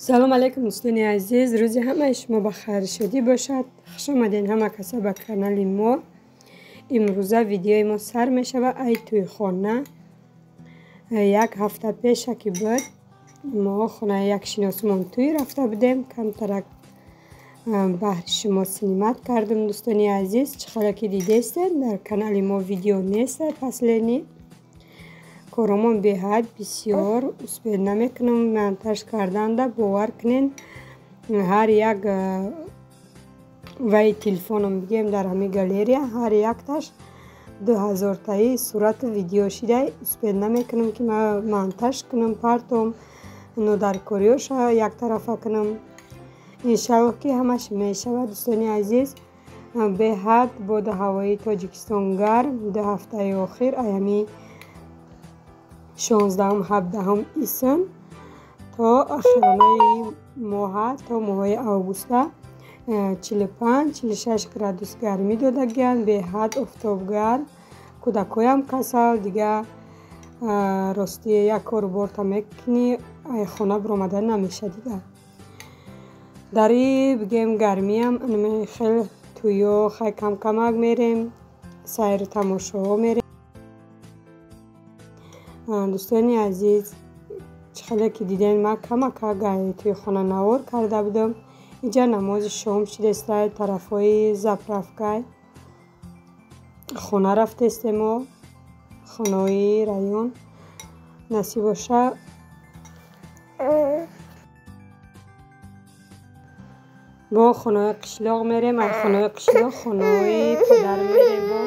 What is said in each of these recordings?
Салом алейкум дӯстони азиз, рӯзи ҳамаи шумо ба хайр шодӣ бошад. Хуш омадед ҳама каса ба канали мо. Имрӯза видеои мо сар мешавад ай тӯйхона. Як ҳафта пеша ки буд, мо хонаи як шиносмон тӯй рафта будем. Камтарак баҳри шумо синимат кардем дӯстони азиз. Чӣ хеле ки дидестед, дар канали мо видео нест последний. Коромон беҳад бисёр, успед намекунам монтаж карданда, бовар кунед, ҳар як вай телефоном бигем дар ҳамин галерея ҳар якташ 2000-таи сурату видео шидай, успед намекунам ки монтаж кунам, партом нодаркориёша яктарафа кунам. Иншаллоҳ ки ҳамаш мешавад дӯстони азиз. Беҳад боду ҳавои Тоҷикистон гарм, 2 ҳафтаи охир аями 16-17 июн то охиронаи моҳа, то моҳои августа 45-46 градус гармӣ додагиянд. Беҳад офтоб гарм, кӯдакҳоям касал, дига рости як кору борта мекунӣ, ай хона биромада намеша дига. Дар и бигем гармиам хел тӯё хай камкамак мерем, сайру тамошоҳо мерем. Дӯстони азиз, чӣ хеле ки дидем, ман камака тӯи хона навор карда будам. Инҷа намози шом шидестай, тарафҳои заправкай хона рафтестем мо, хонаҳои район. Насиб боша бо хонаҳои қишлоқ мерем, ай хонаҳои қишлоқ хонаҳои падар мерем. Бо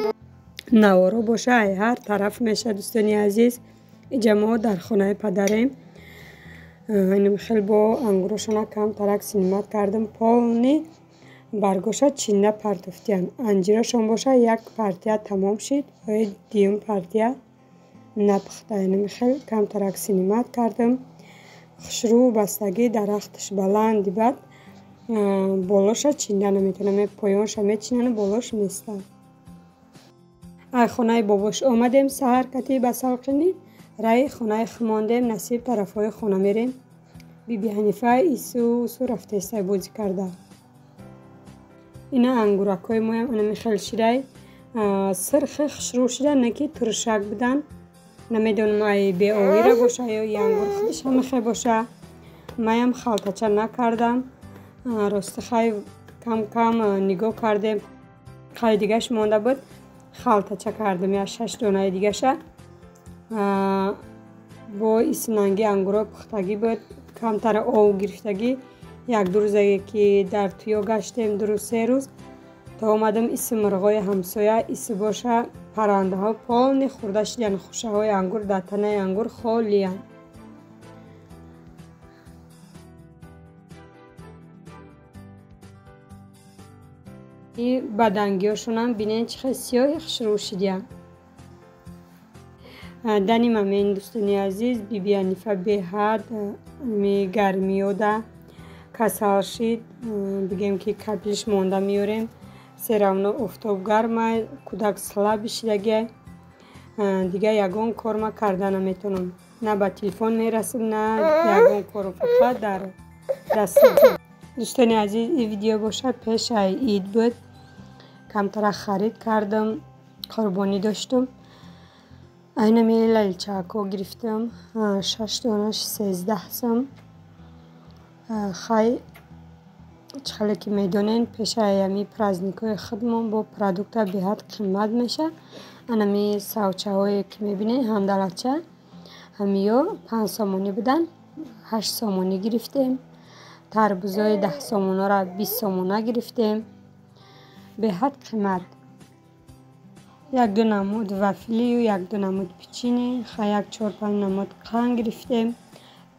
наворо боша ай ҳар тараф меша дӯстони азиз. Инҷа мо дар хонаи падарем. Инам хел бо ангурошона камтарак синимат кардам. Полни баргоша чинда партофтиян. Анҷирошон боша як партия тамом шид, ои дуюм партия напухта. Инам хел камтарак синимат кардам. Хушрӯ бастагӣ, дарахташ баланди бад, болоша чинда наметавонам, поёнша мечинану болош местад. Ай хонаи бобош омадем саҳар кати ба салқинӣ, раи хонаи мондем, насиб тарафҳои хона мерем. Биби Ҳанифа ису усу рафтестай бозӣ карда. Ина ангуракҳои моям анами хел шидай, сирхи хушрӯ шида, не ки туршак будан. Намедонам ай беовира боша ё и ангур худаш ҳамихел боша. Маям халтача накардам. Рости хай кам-кам нигоҳ кардем. Хай дигаш монда буд, халтача кардам, я 6 донаи дигаша. Бо исинанги ангуро пухтагӣ буд, камтара ов гирифтагӣ. Як-ду рӯзе ки дар туё гаштем, 2 рӯз 3 рӯз то омадам, иси мурғои ҳамсоя, иси боша паррандаҳо полни хӯрда шиданд. Хушаҳои ангур дар танаи ангур холиянд. И бадангиҳошонам бинед чӣ хел сиёҳи хушрӯ шидиянд. Дани мамин дӯстони азиз, Биби Ҳанифа беҳад гармиёда касал шид. Бигем ки капелш монда меёрем, серавно офтоб гармай, кӯдак слаби шидагиай. Дига ягон кор ма карда наметавонам, на ба телефон мерасам, на ягон кору, фақат дар даст. Дӯстони азиз, ин видео боша пешаи ид буд. Камтара харид кардам, қурбонӣ доштам. Айнами лалчако гирифтам, 6 донаш 13 сом. Хай чӣ хеле ки медонен, пешаи ҳами праздникҳои худмон бо продукта беҳад қимат меша. Анами савчаҳое ки мебинед, ҳамдалача, ҳамиё 5 сомонӣ будан, 8 сомонӣ гирифтем. Тарбузои 10 сомонора 20 сомона гирифтем. Беҳад қимат. 1-2 намуд вафлию 1-2 намуд печини, хай 1-4-5 намуд қанд гирифтем,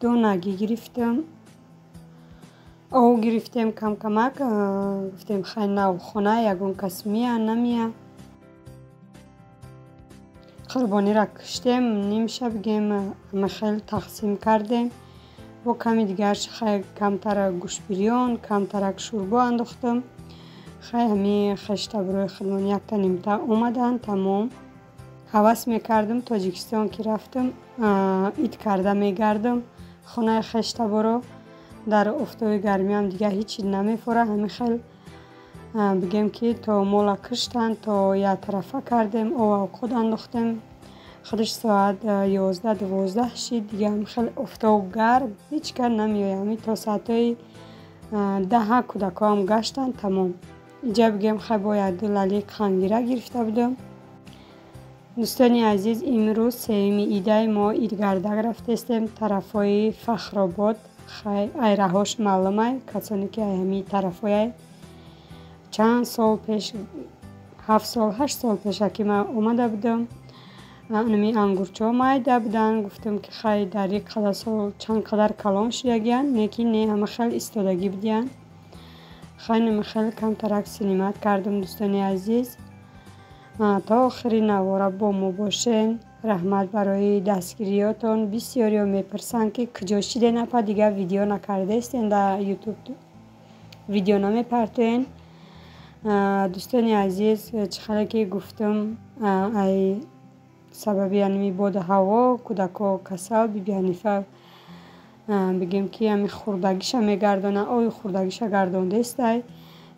донагӣ гирифтем, ов гирифтем камкамак. Гуфтем хай навхона ягон кас мия намия. Қурбониро куштем, нимша бигем хел тақсим кардем. Бо ками дигарш хай камтара гӯштбирён, камтарак шӯрбо андохтам. Хай ҳами хештаброи худмон якта нимта омаданд, тамом. Ҳавас мекардам Тоҷикистон ки рафтам, ид карда мегардам хонаи хештаборо. Дар офтоби гармиам дига ҳеҷ чиз намефора. Ҳамин хел бигем ки то мола киштанд, то як тарафа кардем, об авқот андохтем. Худаш соат 11-12 шид. Дига ҳамин хел офтоб гарм, ҳеҷ кар намеояд. Ҳамин то соатҳои 10 кӯдакҳоам гаштанд, тамом. Иҷа бигем хай бо як ду лали қандгира гирифта будам. Дӯстони азиз, имрӯз сеюми идаи мо идгардак рафтестем тарафҳои Фахробод. Хай айраҳош маълумай, касоне ки ай ҳамин тарафҳояй. Чанд сол пеш, 7 сол, 8 сол пеша ки ман омада будам, ами ангурчаҳо майда буданд. Гуфтам ки хай дар як қадар сол чанд қадар калон шудагиянд, лекин не, ҳама хел истодагӣ будиянд. Хай нама хел камтарак синимат кардам. Дӯстони азиз, то охири навора бо мо бошен. Раҳмат барои дастгириётон. Бисёриё мепурсанд ки куҷо шиден апа, дигар видео накардаистен, дар ютуб видео намепартоен. Дӯстони азиз, чӣ хеле ки гуфтам, ай сабаби яними боду ҳаво кӯдакҳо касал. Биби Ҳанифа бигем ки ҳами хурдагиша мегардона, ои хурдагиша гардондаистай.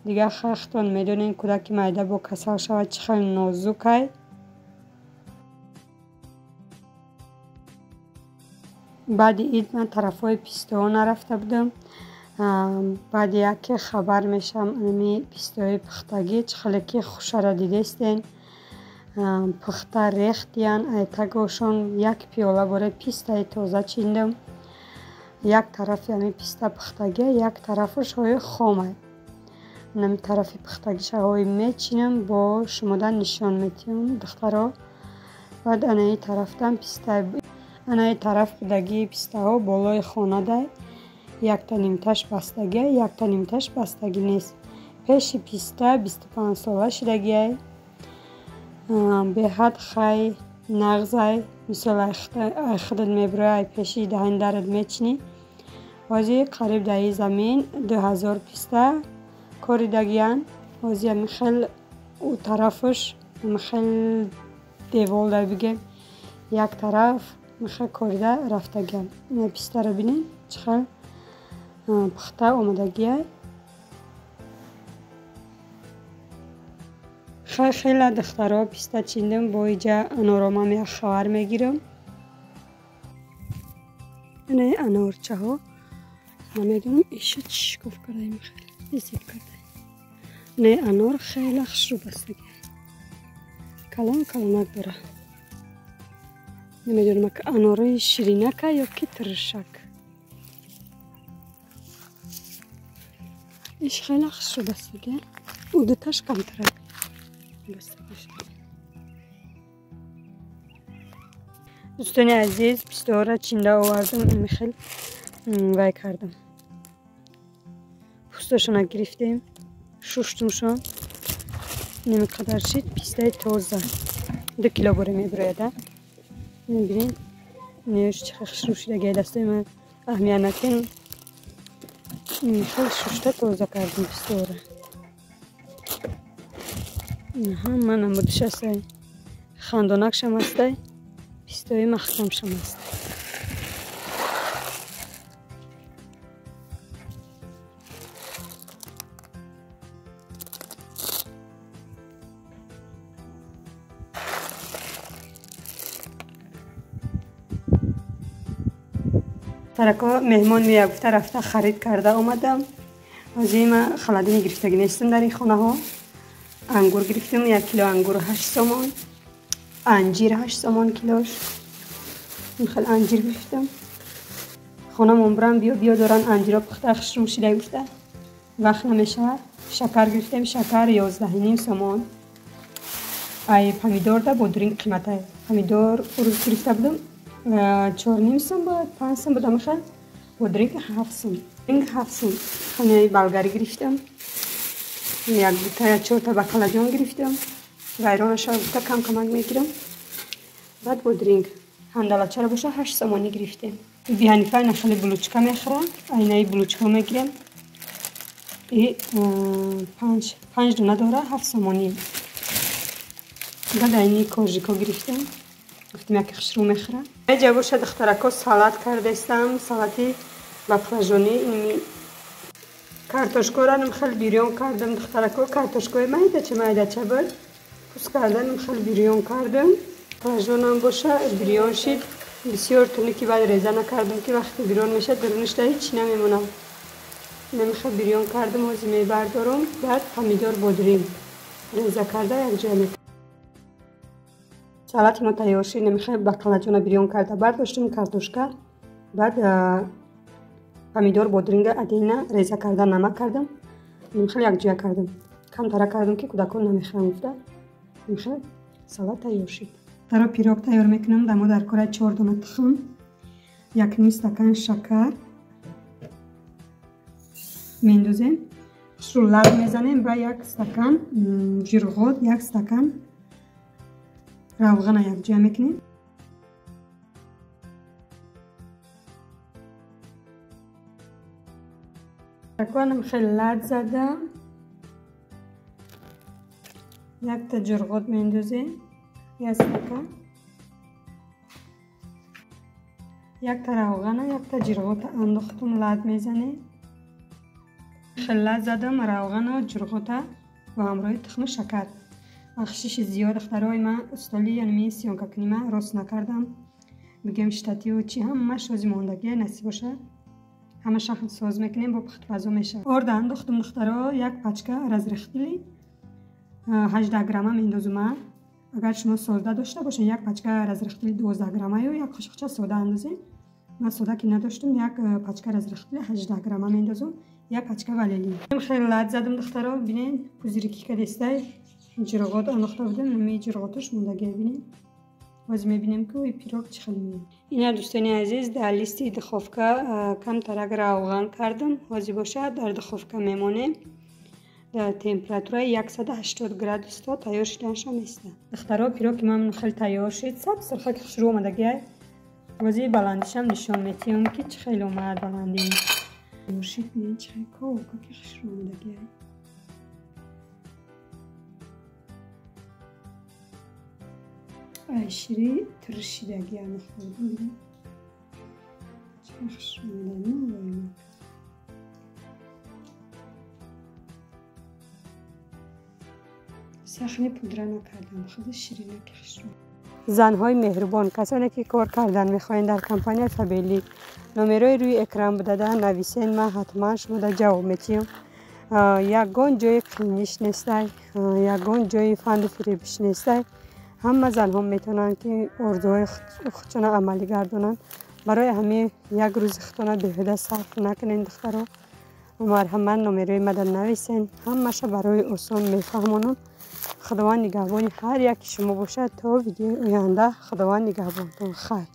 Дигар хахтон медонен, кӯдаки майда бо касал шавад чӣ хел нозукай. Баъди ид ман тарафҳои пистоҳо нарафта будам. Баъди яке хабар мешавам, ами пистоҳои пухтагӣ чӣ хеле ки хушара дидестен, пухта рехтиян. Ай тагошон як пиёла боре пистаи тоза чиндам. Як тарафи ами писта пухтагия, як тарафаш ҳои хомай. Нами тарафи пухтагиша ҳои мечинам, бо шумода нишон метиҳам, духтаро. Баъд анаи тарафтам писта, анаи тараф будагии пистаҳо болои хонадай. Якта нимташ бастагия, якта нимташ бастагӣ нест. Пеши писта 25 сола шидагиай. Беҳад хай нағзай, мисол ай худат мебирои, ай пеши даҳани дарат мечинӣ. Ҳозир қариб дар ин замин 2000 писта коридагиянд. Ҳозир ҳамин хел ӯ тарафаш ҳамин хел девол дай бигем, як тараф ҳамин хел корида рафтагиянд. Ина пистаро бинед, чӣ хел пухта омадагиай. Хай хела духтаро писта чиндам, бо иҷа аноромам як хабар мегирам. Инаи анорчаҳо намедонам иша чӣ шикоф кардаем, хеле зеб кардаем. Инаи анор хеле хушрӯ бастагиай, калон калонак дора. Намедонам анорои ширинака ё ки тиршак. Иш хеле хушрӯ бастагиай, ӯ дуташ камтарак бастагиш. Дӯстони азиз, пистоҳоро чинда овардам, ами хел вай кардам. Пӯсташона гирифтем, шуштумшон. Ними қадар шид, пистаи тоза. 2 кило боре мебирояд. Мебинед, неш чӣ хел хушрӯ шидагиай, дастои ман аҳамият натен. Хел шушта тоза кардем пистоҳоро. Ҳама намудиш ҳастай, хандонакшам ҳастай, пистои маҳкамшам ҳаст. Тарако меҳмон мея гуфта рафта харид карда омадам. Ҳозир ман халадини гирифтагӣ нестам дар ин хонаҳо. Ангур гирифтам, 1 кило ангур 8 сомон, анҷир 8 сомон килош. Ин хел анҷир гирифтам. Хонамон бурам биё доран анҷиро пухта хушрӯ шида гуфта. Вақт намешавад. Шакар гирифтем, шакар 11.5 сомон. Ай помидор да бодринг қиматай. Помидор урӯз гирифта будам, 4.5 сом буд, 5 сом буд, амихел бодринг 7 сом. Бодринг 7 сом. Хонаи болгарӣ гирифтам. Як дута я 4 та бакалаҷон гирифтам. Вайронаша гуфта кам камак мегирам. Баъд бодринг ҳандалачаро боша 8 сомонӣ гирифтем. Биби Ҳанифа ина хеле булучка мехӯрад, айнаи булучка мегирем. И 5 дона дора, 7 сомонӣ. Баъд айни коржико гирифтем. Гуфтем яке хушрӯ мехӯрад. Эҷа боша духтарако салат кардаистам, салати Баклажони картошкаро хеле бирён кардам духтарако. Картошкаи майдача майдача буд, пӯст карданам хеле бирён кардам. Баклажонам боша бирён шид. Бисёр тунуки баъд реза накардам ки вақте бирён мешад дарунашда ҳеч намемонад. Намехел бирён кардам, ҳозир мебардорам. Баъд помидор бодринг реза карда якҷоя мекунам. Салати мо тайёр шид. Намехел баклажона бирён карда бардоштам, картошка, баъд помидор бодринга отдельно реза карда намак кардам. Намехел якҷоя кардам. Камтара кардам ки кӯдакон намехӯранд гуфта. Намехел салат тайёр шид. Таро пирог тайёр мекунам. Дамо дар кора 4 дона тухм, 1,5 стакан шакар мендозем. Хушрӯ лат мезанем ба 1 стакан ҷирғот, 1 стакан равғана якҷоя мекунем. Таконам хеле лат зада. Якта ҷирғот мендозем. 1 стакан, якта равғана, якта ҷирғота андохтум, лат мезанем. Хеле лат задам равғана, ҷирғота ва ҳамроҳи тухму шакар. Бахшиши зиёд духтарои ман, устоли яъне съёмка кунима рост накардам. Бигем штативу чи ҳамаш ози мондагия насиб боша. Ҳамаша соз мекунем, бо пухтпазо мешавад. Орда андохтум духтаро, 1 пачка разрихтили 18 грамма мендозум. Агар шумо сода дошта бошед, 1 пачка разрихтили 12 грамма ё 1 қошиқча сода андозем. Ман сода ки надоштум, 1 пачка разрихтили 18 грамма мендозум, 1 пачка валелин. Хеле лат задам духтаро, бинед пузырики кадестай ҷирғот андохта будем, нами ҷирғоташ мондагия бинед. Боз мебинем ки ой пирог чӣ хеле меояд. Ина дӯстони азиз, дар листи духовка камтарак равған кардам. Ҳозир бошад дар духовка мемонем. Дар температураи 180 градус то тайёр шуданашам места. Духтаро, пироги ман хеле тайёр шид. Сабз сурхаки хушрӯ омадагиай. Бози баландишам нишон метиҳам ки чӣ хеле омад баландӣ. Тайёр шид, бинед чӣ хеле ковкаки хушрӯ омадагиай. Ай шири туршидаги андохта будам. Чӣ хушрӯ омадаги. Сахни пудра накардам, худи ширинаки хушрӯ. Занҳои меҳрубон, касоне ки кор кардан мехоҳанд дар компания Фаберлик, номерои рӯи экран будада нависен, ман ҳатман шумода ҷавоб метиҳам. Ягон ҷои қиниш нестай, ягон ҷои фанду фиребиш нестай. Ҳама занҳо метавонанд ки орзуҳои худшона амалӣ гардонанд. Барои ҳамин як рӯзи худтона беҳуда сарф накунед духтаро. Марҳамат номерои мада нависен, ҳамаша барои осон мефаҳмонам. Худованд нигаҳбони ҳар яки шумо бошад. То видеои оянда Худованд нигаҳбонтон. Хайр.